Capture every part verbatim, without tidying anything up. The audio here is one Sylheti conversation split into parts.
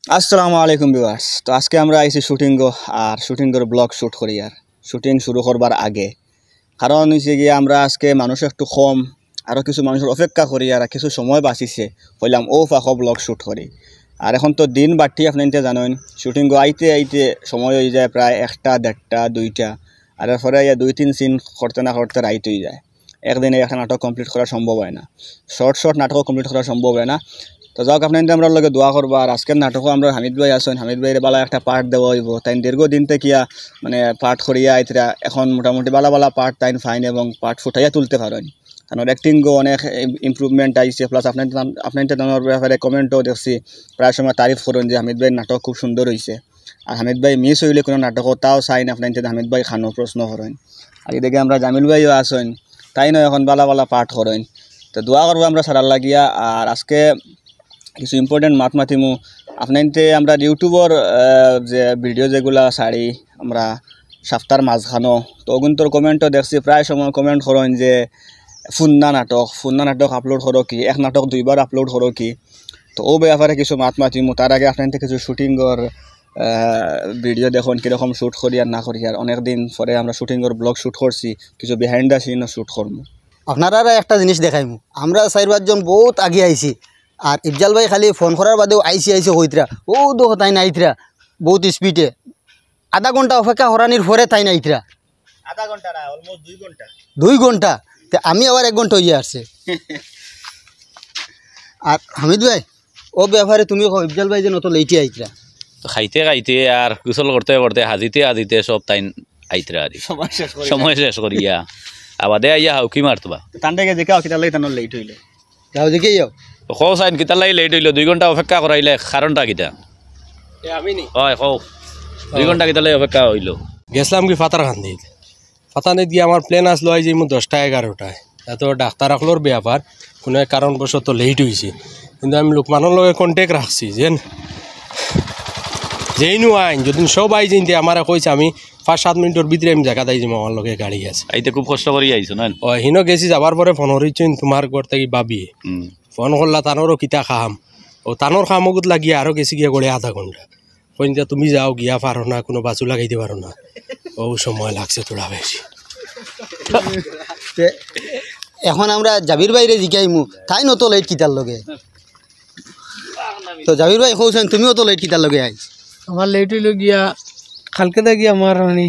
আসসালামু আলাইকুম ভিউয়ার্স। তো আজকে আমরা আইছি শুটিংও, আর শুটিংর ব্লগ শুট করি। আর শুটিং শুরু করবার আগে, কারণ হইছে গিয়া আমরা আজকে মানুষ একটু কম, আরও কিছু মানুষর অপেক্ষা করি, আর কিছু সময় বাঁচিছে, কইলাম অউ ফাঁকো ব্লগ শুট করি। আর এখন তো দিন বাড়তি, আপনাইন্তে জানইন, শুটিংও আইতে আইতে সময় অই যায় প্রায় একটা, দেড়টা, দুইটা, আর এরপরে আইয়া দুই তিন সিন করতে না করতে রাইত অই যায়। একদিনে একটা নাটক কমপ্লিট করা সম্ভব অয় না, শর্ট শর্ট নাটকও কমপ্লিট করা সম্ভব অয় না। তো যাউক, আপনাইন্তে আমরার লগে দোয়া করবা। আর আজকের নাটকও আমরার হামিদ ভাই আছইন, হামিদ ভাইরে বালা একটা পার্ট দেওয়া অইবো। তাইন দীর্ঘদিন থাকিয়া মানে পার্ট করিয়া আইতরা, এখন মোটামুটি বালা বালা পার্ট তাইন ফাইন এবং পার্ট ফুটাইয়া তুলতে পারইন। তানর অ্যাক্টিংও অনেক ইম-, ইমপ্রুভমেন্ট আইছে, প্লাস আপনাইন্তে তান-, আপনাইন্তে তানর ব্যাপারে কমেন্টও দেখছি, প্রায় সময় তারিফ করইন যে হামিদ ভাইর নাটক খুব সুন্দর অইছে। আর হামিদ ভাই মিস অইলে কুনু নাটকও তাও চাইন, আপনাইন্তে হামিদ ভাই খানো প্রশ্ন করইন। আর এদিকে আমরা জামিল ভাইও আছইন, তাইনও এখন বালা বালা পার্ট করইন। তো দোয়া করবা আমরা সারার লাগিয়া। আর আজকে কিছু ইম্পর্টেন্ট মাত মাতিমু। আপনাইন্তে আমরা ইউটিউবর, আহ, যে ভিডিও যেগুলা ছাড়ি আমরা সাপ্তার মাঝখানো, তো অগুন্তর কমেন্টও দেখছি, প্রায় সময় কমেন্ট করইন যে ফুন্না নাটক, ফুন্না নাটক আপলোড করো কি, এক নাটক দুইবার আপলোড করো কি। তো অউ ব্যাপারে কিছু মাত মাতিমু। তার আগে আপনাইন্তে কিছু শুটিংর, আহ, ভিডিও দেখইন, কিরকম শুট করি আর না করি। আর অনেক দিন পরে আমরা শুটিংর ব্লগ শুট করছি, কিছু বিহাইন্ড দ্য সিনও শুট করমু। আপনারারে একটা জিনিস দেখাইমু, আমরা চাইর পাঁচজন বউত আগে আইছি, আর ইফজাল ভাই খালি ফোন করার বাদেউ আইছি আইছি কইতরা, অউ দেখো তাইন আইতরা বউত স্পিডে। আধা ঘন্টা অপেক্ষা করানির পরে তাইন আইতরা। আধা ঘন্টা না, অলমোস্ট দুই ঘন্টা। দুই ঘন্টা? তে আমি আবার এক ঘন্টা অইয়া আরছে। আর হামিদ ভাই, অউ ব্যাপারে তুমি কও, ইফজাল ভাই যেন অত লেইটে আইতরা। খাইতে খাইতে আর গোসল করতে করতে, হাজিতে হাজিতে সব তাইন আইতরা আরি। সময় শেষ করি। সময় শেষ করিয়া। আবাদে আইয়া হাউকি মারতবা। তানরে গিয়া জিকাও, কিতার লাগি তানর লেইট অইলো? যাও, জিকাইও। কও চাইন, কিতার লাগি লেইট অইলো? দুই ঘন্টা অপেক্ষা করাইলে কারণটা কিতা? এ, আমি নি? অয়, কও। দুই ঘন্টা কিতার লাগি অপেক্ষা অইলো? গেছলাম কি পাথারকান্দিত। পাথারকান্দিত গিয়া আমার প্লেন আছলো আইজ ইমু দশটা এগারোটায়। এত ডাক্তার অকলর ব্যাপার, কুনু এক কারণবশত লেইট অইছে। কিন্তু আমি লোকমানর লগে কন্ট্যাক্ট রাখছি, যেন যেইনউ আইন, যদিন সব আইযাইন তে আমারে কইছে, আমি পাঁচ সাত মিনিটর ভিতরে আমি জাগাত আইযাইমু, আমার লগে গাড়ি আছে। আইতে খুব কষ্ট করি আইছো না? অয়, হিনো গেছি, যাবার পরে ফোন করিছইন তুমার ঘর থাকি ভাবিয়ে। হুম। ফোন করলা, তানরও কিতা কাম। অউ তানর কাম অগুত লাগিয়া আরো গেছি গিয়া গড়ে আধা ঘন্টা। কইন যে, "তুমি যাও, গিয়া পারো না, কুনু বাসু লাগাইতে পারো না।" অউ সময় লাগছে থুড়া বেশি। তে, এখন আমরা জাবির ভাইরে জিকাইমু, তাইন অত লেইট কিতার লগে? তো জাবির ভাই, কও চাইন, তুমি অত লেইট কিতার লগে আইজ? আমার লেইট অইলো গিয়া, কালকে থাকি আমার মানে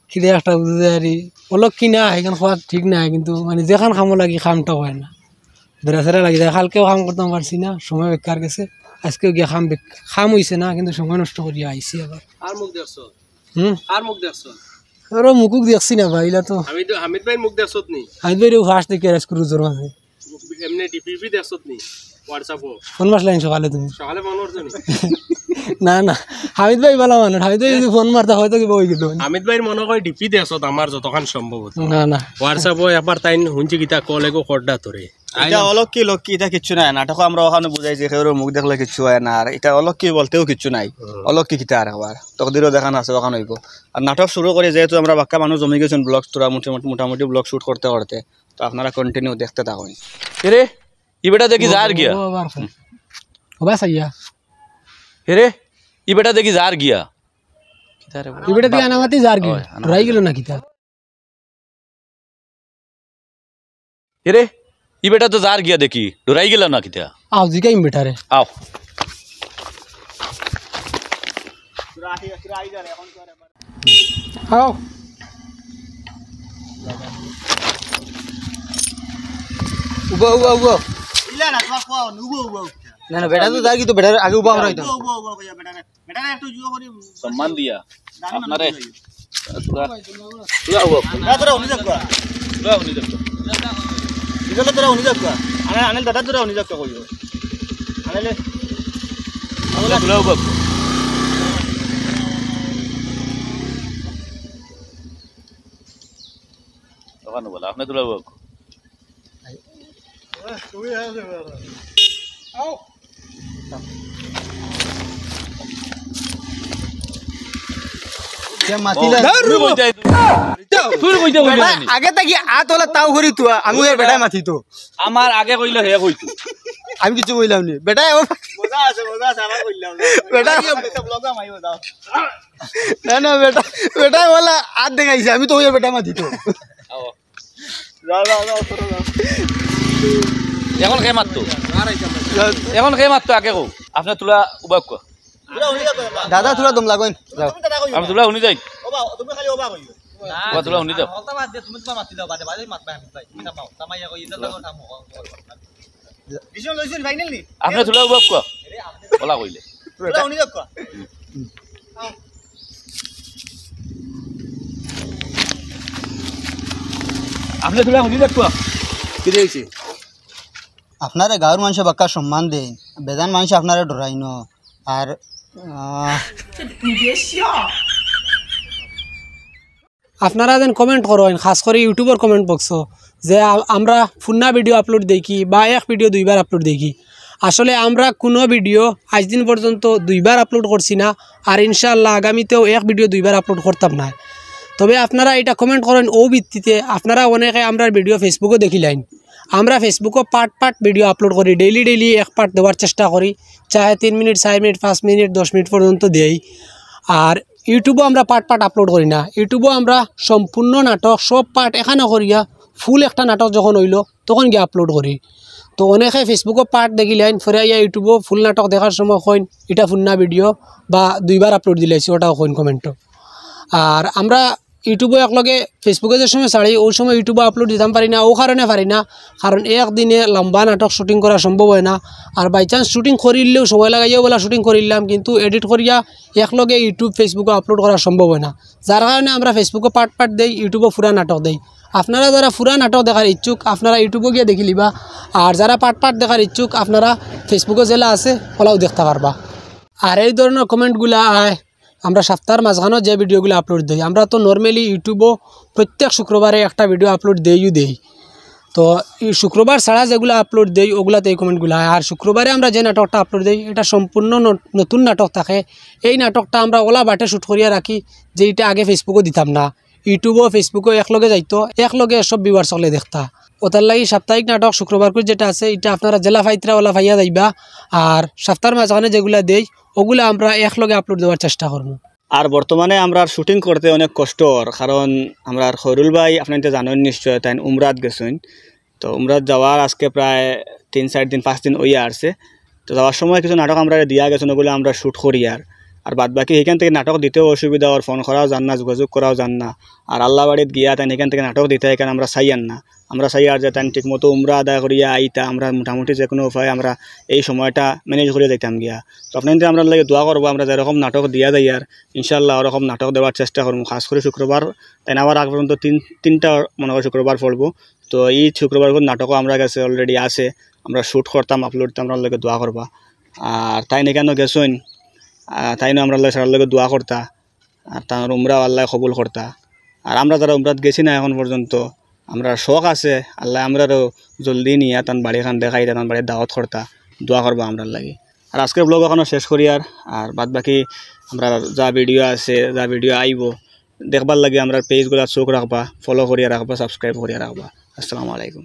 খিদে একটা বুঝে যায় আর কি। অলক্ষী না, ইখান কওয়া ঠিক না, কিন্তু মানে যেখান কামো লাগি কামটা অয় না, বেড়াছেড়া লাগি যায়। কালকেও কাম করতাম পারছি না, সময় বেকার গেছে। আইজকেও গিয়া কাম বেক-, কাম অইছে না, কিন্তু সময় নষ্ট করিয়া আইছি আবার। আর মুখ দেখছো? হুম? আর মুখ দেখছো? আরে মুখ দেখছি না ভাই, ইলা তো। হামিদ, হামিদ ভাইর মুখ দেখছত নি? হামিদ ভাইরে ফার্স্ট দেখি আর স্ক্রু জোর আছে। এমনে ডিপি দেখছত নি? WhatsApp-ও? ফোন মারছিলা নি সকালে তুমি? সকালে ফোন মারছো নি? না, না। হামিদ ভাই বালা মানুষ। হামিদ ভাই যদি ফোন মারতা অয়তো কিবা অইগেলো। হামিদ ভাইর মনো কয় ডিপি দেখছত আমার যতখান সম্ভব অতো। না, না। WhatsApp-ও একবার তাইন হুনছি কিতা কল এগো করডা তোরে। ইটা অলক্ষী লক্ষী, ইটা কিচ্ছু নায়। নাটকো আমরা অখানো বুঝাইছি, কেউর মুখ দেখলে কিচ্ছু অয় না। আর ইটা অলক্ষী বলতেও কিচ্ছু নাই। হুম। অলক্ষী কিতা আর আবার? তকদিরো যেখান আছে, অখান অইবো। আর নাটক শুরু করি, যেহেতু আমরা বাক্কা মানুষ জমি গেছইন ব্লগ, থুড়া মোটামুটি, মোটামুটি ব্লগ শুট করতে করতে। তো আপনারা কন্টিনিউ দেখতে থাকইন। এরে, ই বেটা দেখি যার গিয়া। ও বাবা, ও বাবা, সাইয়া। এরে, ই বেটা দেখি যার গিয়া। কিতা রে বাবা? ই বেটা দেখি আনামাতি যার গিয়া। ওই, আনামাতি। ডরাই গেলো না কিতা? এরে, ই বেটা তো যার গিয়া দেখি, ডরাই গেলো না কিতা? আও, জিগাইম বেটারে। আও। আও। উবা, উবা, উবা। ইলা না, তোমার কোয়া, উবা, উবা। না, না, বেটা তো যার গিয়া তো বেটার আগে উবা করাইতো। উবা, উবা, উবা, উবা, বেটারে। বেটারে একটু জুয়ো করি। সম্মান দিয়া। দাঁড়ান, আপনারে। দাঁড়ান। থুড়া, থুড়া উবা। না, তোরা উনি যাক। থুড়া উনি যাক। ইজলে তোরা উনি যাক। আনে, আনে দাদা তোরা উনি যাক কইও। আনে লে। থুড়া উবা। ওখানে বলা, আপনি থুড়া উবা। আগে থাকি আত অলা তাও করি তো, আমি ওই বেটায় মাতি তো। আমার আগে কইলে হে কইতো। আমি কিছু কইলাম নি। বেটায় ও মজা আছে, মজা আছে, আমার কইলাম না। বেটায় আমি একটা vlog বানাইবো, যাও। না, না, বেটা, বেটায় বলে আর দেখাইছে, আমি তো ওই বেটা মাতি তো। যাও, যাও, যাও, যাও, যাও। এখন কে মাততো? এখন কে মাততো আগে কও। আপনে থুড়া উবাক্কা। দাদা, থুড়া দম লাগইন। যাও। আমি থুড়া হুনি যাই। ওবা, তুমি খালি ওবা কইও। ওবা, থুড়া হুনি যাও। কথা বাদ দে, তুমি তোমার মাতি দাও, বাদে, বাদে মাতবা আমি ভাই। তুমি থামাও, থামাইয়া কই, ইজ্জত লাগো, থামো। Decision লইছইন final নি? আপনে থুড়া উবাক্কা। ওলা কইলে। থুড়া হুনি যাও। আপনে থুড়া হুনি যাও। কিতা অইছে? আপনারে গাঁওর মানষে বাক্কা সম্মান দেইন, বেজান মানষে আপনারে ডরাইন। আর, আহ, আপনারা যেন comment করইন, খাছ করি YouTube-র comment box-ও, যে আ-, আমরা পুরনা video upload দেই কি বা এক video দুইবার upload দেই কি। আসলে আমরা কুনু video আইজ দিন পর্যন্ত দুইবার upload করছি না, আর ইনশাআল্লাহ আগামীতেও এক video দুইবার upload করতাম না। তবে আপনারা ইটা comment করইন, অউ ভিত্তিতে আপনারা অনেকে আমরার video Facebook-ও দেখিলাইন। আমরা Facebook-ও part part video upload করি, daily daily এক part দেওয়ার চেষ্টা করি, চাহে তিন মিনিট, চাইর মিনিট, পাঁচ মিনিট, দশ মিনিট পর্যন্ত দেই। আর YouTube-ও আমরা part part upload করি না, YouTube-ও আমরা সম্পূর্ণ নাটক সব part একখানো করিয়া full একটা নাটক যখন অইলো তখন গিয়া upload করি। তো অনেকে Facebook-ও part দেখিলাইন, ফিরে আইয়া YouTube-ও full নাটক দেখার সময় কইন ইটা পুরনা video বা দুইবার upload দিলাইছি, ওটাও কইন comment-ও। আর আমরা YouTube-ও একলগে Facebook-ও যে সময় ছাড়ি, অউ সময় YouTube-ও upload দিতাম পারি না, অউ কারণে পারি না, কারণ একদিনে লম্বা নাটক shooting করা সম্ভব অয় না। আর by chance shooting করিলেও সময় লাগাইয়াও বলা shooting করিলাম, কিন্তু edit করিয়া একলগে YouTube, Facebook-ও upload করা সম্ভব অয় না, যার কারণে আমরা Facebook-ও part part দেই, YouTube-ও পুরা নাটক দেই। আপনারা যারা পুরা নাটক দেখার ইচ্ছুক, আপনারা YouTube-ও গিয়া দেখিলিবা, আর যারা part part দেখার ইচ্ছুক, আপনারা Facebook-ও যেলা আছে, ওলাও দেখতা পারবা। আর এই ধরনর comment-গুলা আয়, আমরা সাপ্তার মাঝখানো যে video-গুলা upload দেই, আমরা তো normally YouTube-ও প্রত্যেক শুক্রবারে একটা video upload দেইও দেই। তো ই শুক্রবার ছাড়া যেগুলা upload দেই, ওগুলাতে এই comment-গুলা আয়। আর শুক্রবারে আমরা যে নাটকটা upload দেই, ইটা সম্পূর্ণ ন-, নতুন নাটক থাকে। এই নাটকটা আমরা ওলা বাটে shoot করিয়া রাখি যে ইটা আগে Facebook-ও দিতাম না, YouTube-ও Facebook-ও একলগে যাইতো, একলগে সব viewers অকলে দেখতা। ওটার লাগি সাপ্তাহিক নাটক শুক্রবার করি যেটা আছে, ইটা আপনারা যেলা পাইতরা ওলা পাইয়া যাইবা। আর সাপ্তার মাঝখানে যেগুলা দেই, ওগুলা আমরা একলগে upload দেওয়ার চেষ্টা করমু। আর বর্তমানে আমরার shooting করতে অনেক কষ্ট অর, কারণ আমরার খয়রুল ভাই আপনারা তো জানইন নিশ্চয়, তাইন উমরাত গেছইন। তো উমরাত যাওয়ার আজকে প্রায় তিন চাইর দিন, পাঁচ দিন অইয়া আরছে। তো যাওয়ার সময় কিছু নাটক আমরারে দিয়া গেছইন, ওগুলা আমরা shoot করিয়ার। আর বাদ বাকি হিখান থাকি নাটক দিতেও অসুবিধা অর, phone করাও যার না, যোগাযোগ করাও যার না। আর আল্লাবাড়িত গিয়া তাইন হিখান থাকি নাটক দিতা, হিখান আমরা চাইয়ার না। আমরা চাইয়ার যে তাইন ঠিক মতো উমরা আদায় করিয়া আইতা, আমরা মোটামুটি যেকুনু উপায়ে আমরা এই সময়টা manage করিয়া যাইতাম গিয়া। তো আপনারা আমরার লাগি দোয়া করবা, আমরা যেরকম নাটক দিয়া যাইয়ার, ইনশাআল্লাহ ওরকম নাটক দেওয়ার চেষ্টা করমু। খাছ করি শুক্রবার, তাইন আওয়ার আগ পর্যন্ত তিন, তিনটা মনে করি শুক্রবার পড়বো। তো ই শুক্রবারকুর নাটকও আমরার গেছে already আছে, আমরা shoot করতাম, upload দিতাম, আমরার লাগি দোয়া করবা। আর তাইন হিখানো গেছইন, আহ, তাইনও আমরার লাগি, আমরার লাগি দোয়া করতা। আর তান উমরাও আল্লায় কবুল করতা। আর আমরা যারা উমরাত গেছি না এখন পর্যন্ত, আমরার শখ আছে আল্লায় আমরারেও জলদি নিয়া তান বাড়িখান দেখাইতা, তান বাড়ির দাওয়াত করতা, দোয়া করবা আমরার লাগি। আর আজকের vlog এখানো শেষ করিয়ার, আর বাদ বাকি আমরার যা video আছে, যা video আইবো, দেখবার লাগি আমরার page-গুলা চোখ রাখবা, follow করিয়া রাখবা, subscribe করিয়া রাখবা। আসসালামু আলাইকুম।